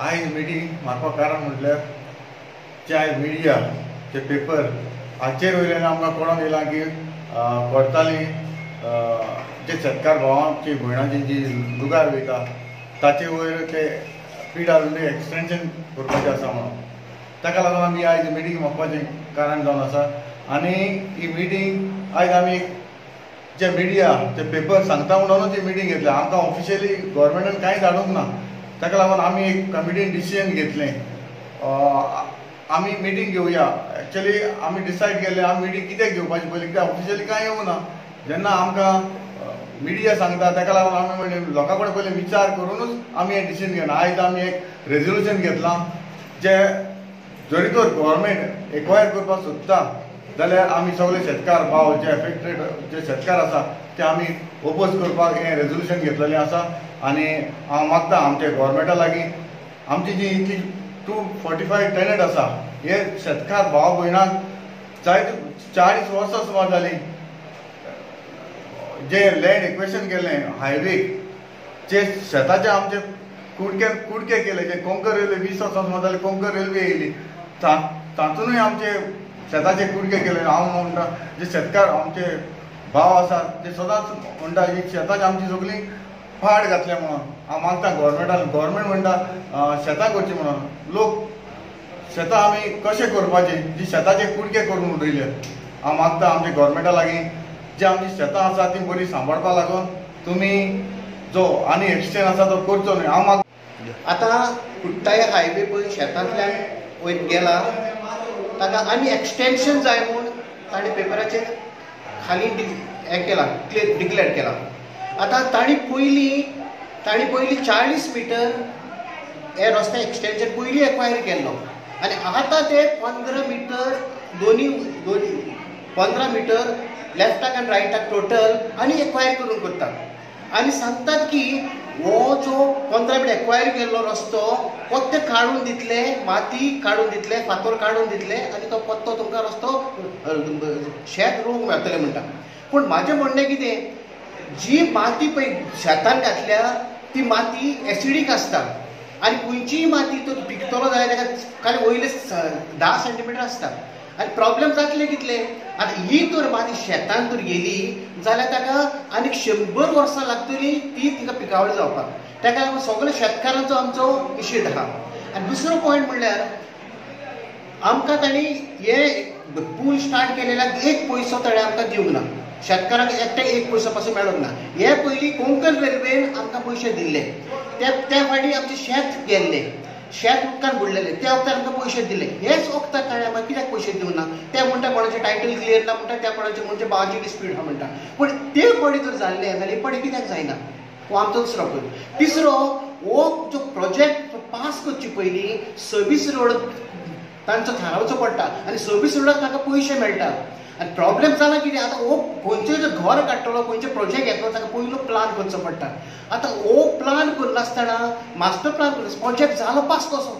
आयज मिटींग मारपाक कारण म्हटल्यार जे आयज मिडिया जे पेपर हाचेर वयल्यान आमकां कळोन येयलां की कोरताली जे शेतकार भावांची भयणाची जी लुगार वयता ताचे वयर ते पीडब्ल्यूडी एक्सटेंशन करपाचें आसा म्हणून ताका लागून आमी आयज मिटींग मागपाचें कारण जावन आसा. आनी ही मिटींग आयज आमी जे मिडिया ते पेपर सांगता म्हणूनच ही मिटींग घेतल्या. आमकां ऑफिशियली गव्हर्मेंटान कांय धाडूंक ना, ताका लागून आमी एक कमिटीन डिसिजन घेतलें आमी मिटींग घेवया. एक्चुअली आमी डिसायड केलें आमी मिटींग कित्याक घेवपाची पयलीं, कित्याक ऑफिशियली कांय येवंक ना. जेन्ना आमकां मिडिया सांगता ताका लागून आमी म्हणलें लोकां कडेन पयलीं विचार करुनूच आमी हें डिसिजन घेना. आयज आमी एक रेजोल्युशन घेतलां जे जरी तर गव्हर्मेंट एक्वायर करपाक सोदता जाल्यार आमी सगळे शेतकार भाव जे एफेक्टेड जे शेतकार आसा ते आमी ओपोज करपाक हें रेजोल्युशन घेतलेलें आसा. आनी हांव मागता आमच्या गव्हर्मेंटा लागीं आमची जी इतली 245 टेनंट आसा हे शेतकार भाव भयणांक जायते 40 वर्सां सुमार जालीं जे लँड एक्वेशन केलें हायवेक जे शेताचे आमचे कुडके कुडके केले, जे कोंकण रेल्वे 20 वर्सां सुमार जाली कोंकण रेल्वे येयली तातूनय आमचे शेताचे कुडके केले. हांव म्हणटा जे शेतकार आमचे भाव आसात ते सदांच म्हणटा ही शेताची आमची सगळीं फाट घातल्या म्हणून. हांव मागता गव्हर्मेंटान, गव्हर्मेंट म्हणटा शेतां करची म्हणून, लोक शेतां आमी कशें करपाची जी शेताचे कुडके करून उडयले. हांव मागता आमच्या गव्हर्मेंटा लागीं जी आमची शेतां आसा ती बरी सांबाळपा लागून तुमी जो आनी एक्सटेंड आसा तो करचो न्हय. हांव माग आतां कुट्टाय हायवे पळय शेतांतल्यान वयर गेला ताका आनी एक्सटेंशन जाय म्हूण ताणें पेपराचेर खाली हें केलां, डिक्लेर केलां. आतां तांणी पयलीं 40 मिटर हे रस्ते एक्सटेंशन पयलीं एक्वायर केल्लो आनी आतां ते 15 मिटर दोनी दोनी 15 मिटर लेफ्टाक आनी रायटाक टोटल आनी एक्वायर करून करतात. आनी सांगतात की हो जो 15 मिटर एक्वायर केल्लो रस्तो पत्ते काडून दितले, माती काडून दितले, फातर काडून दितले आनी तो पत्तो तुमकां रस्तो शेत रोवंक मेळटलें म्हणटा. पूण म्हाजें म्हणणें कितें, जी माती पळय शेतान घातल्या ती माती एसिडीक आसता आनी खंयचीय माती तो पिकतलो जाल्यार ताका खाली वयले 10 सेंटीमिटर आसता आनी प्रॉब्लेम जातले कितले. आतां ही तर माती शेतान तर गेली जाल्यार ताका आनीक 100 वर्सां लागतली ती तिका पिकावळ जावपाक. ताका लागून सगळे शेतकारांचो आमचो निशेध आहा. आनी दुसरो पॉयंट म्हणल्यार आमकां तांणी हे पूल स्टार्ट केलेल्याक एक पयसो ताणें आमकां दिवंक ना, शेतकारांक एकट्याक एक पयसो पासून मेळोंक ना. हे पयलीं कोंकण रेल्वेन आमकां पयशे दिल्ले, त्या फाटी आमचें शेत गेल्लें, शेत उदकान बुडलेलें, त्या वखदार आमकां पयशे दिले. हेच वखदार ताणें आमकां कित्याक पयशे दिवंक ना? ते म्हणटा कोणाचें टायटल क्लियर ना म्हणटा, त्या कोणाचें म्हणजे भावाची डिस्प्यूट आहा म्हणटा. पूण ते पडे जर जाल्ले जाल्यार हे पडे कित्याक जायना? हो आमचो दुसरो पॉयंट. तिसरो, हो जो प्रोजेक्ट पास करचे पयलीं सर्वीस रोड तांचो थारावचो पडटा आनी सर्वीस रोडाक तांकां पयशे मेळटा. आनी प्रॉब्लेम जाला कितें, आतां हो खंयचो जो घर काडटलो, खंयचो प्रोजेक्ट येतलो ताका पयलो प्लान करचो पडटा. आतां हो प्लान करनासतना, मास्टर प्लान करनासतना प्रोजेक्ट जालो पास कसो?